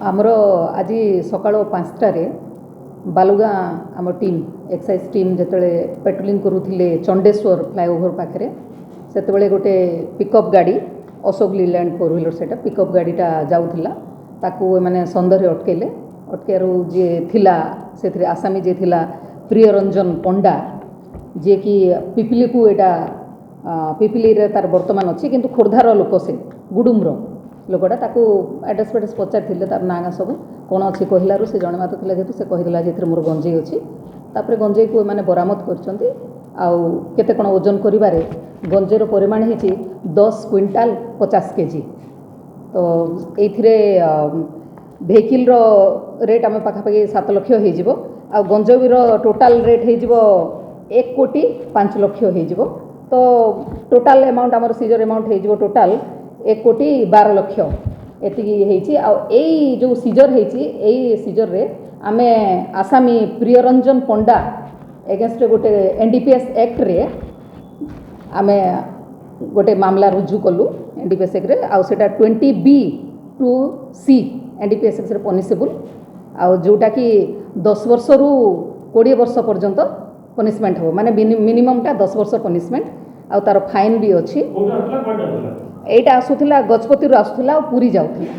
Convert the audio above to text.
ଆମର ଆଜି ସକାଳ 5ଟାରେ ବାଲୁଗାଁ ଆମ ଟିମ୍, ଏକ୍ସାଇଜ୍ ଟିମ୍ ଯେତେବେଳେ ପେଟ୍ରୋଲିଂ କରୁଥିଲେ ଚଣ୍ଡେଶ୍ୱର ଫ୍ଲାଏଓଭର ପାଖରେ, ସେତେବେଳେ ଗୋଟେ ପିକଅପ୍ ଗାଡ଼ି, ଅଶୋକ ଲିଲ୍ୟାଣ୍ଡ ଫୋର୍ ହ୍ୱିଲର୍, ସେଇଟା ପିକଅପ୍ ଗାଡ଼ିଟା ଯାଉଥିଲା। ତାକୁ ଏମାନେ ସନ୍ଦେହରେ ଅଟକେଇଲେ। ଅଟକେଇବାରୁ ଯିଏ ଥିଲା ସେଥିରେ ଆସାମୀ ଯିଏ ଥିଲା ପ୍ରିୟରଞ୍ଜନ ପଣ୍ଡା, ଯିଏକି ପିପିଲିକୁ ଏଇଟା ପିପିଲିରେ ତାର ବର୍ତ୍ତମାନ ଅଛି, କିନ୍ତୁ ଖୋର୍ଦ୍ଧାର ଲୋକ ସେ, ଗୁଡୁମର ଲୋକଟା। ତାକୁ ଆଡ୍ରେସ୍ ଫାଡ୍ରେସ୍ ପଚାରିଥିଲେ, ତାର ନାଁ ଗାଁ ସବୁ କ'ଣ ଅଛି କହିଲାରୁ ସେ ଜଣେ ମାତ୍ର ଥିଲା ଯେହେତୁ ସେ କହିଦେଲା ଯେ ଏଥିରେ ମୋର ଗଞ୍ଜେଇ ଅଛି। ତାପରେ ଗଞ୍ଜେଇକୁ ଏମାନେ ବରାମଦ କରିଛନ୍ତି। ଆଉ କେତେ କ'ଣ ଓଜନ କରିବାରେ ଗଞ୍ଜେଇର ପରିମାଣ ହେଇଛି 10 କୁଇଣ୍ଟାଲ 50 କେଜି। ତ ଏଇଥିରେ ଭେହିକିଲ୍ର ରେଟ୍ ଆମେ ପାଖାପାଖି 7 ଲକ୍ଷ ହେଇଯିବ ଆଉ ଗଞ୍ଜେଇର ଟୋଟାଲ୍ ରେଟ୍ ହେଇଯିବ 1 କୋଟି 5 ଲକ୍ଷ ହେଇଯିବ। ତ ଟୋଟାଲ୍ ଆମାଉଣ୍ଟ ଆମର ସିଜର୍ ଆମାଉଣ୍ଟ ହେଇଯିବ ଟୋଟାଲ୍ 1 କୋଟି 12 ଲକ୍ଷ, ଏତିକି ହେଇଛି। ଆଉ ଏଇ ଯେଉଁ ସିଜର୍ ହେଇଛି, ଏଇ ସିଜର୍ରେ ଆମେ ଆସାମୀ ପ୍ରିୟରଞ୍ଜନ ପଣ୍ଡା ଏଗେନଷ୍ଟରେ ଗୋଟେ ଏନ୍ଡିପିଏସ୍ ଆକ୍ଟରେ ଆମେ ଗୋଟେ ମାମଲା ରୁଜୁ କଲୁ ଏନ୍ଡିପିଏସ୍ ଆକ୍ଟରେ। ଆଉ ସେଇଟା 20B 2C NDPS ଆକ୍ଟରେ ପନିସେବୁଲ୍ ଆଉ ଯେଉଁଟାକି 10 ବର୍ଷରୁ 20 ବର୍ଷ ପର୍ଯ୍ୟନ୍ତ ପନିସମେଣ୍ଟ ହେବ, ମାନେ ମିନିମମ୍ଟା 10 ବର୍ଷ ପନିସମେଣ୍ଟ ଆଉ ତାର ଫାଇନ୍ ବି ଅଛି। କୋଉଠୁ ଆସୁଥିଲା, କୁଆଡ଼େ ଯାଉଥିଲା? ଏଇଟା ଆସୁଥିଲା, ଗଜପତିରୁ ଆସୁଥିଲା ଆଉ ପୁରୀ ଯାଉଥିଲା।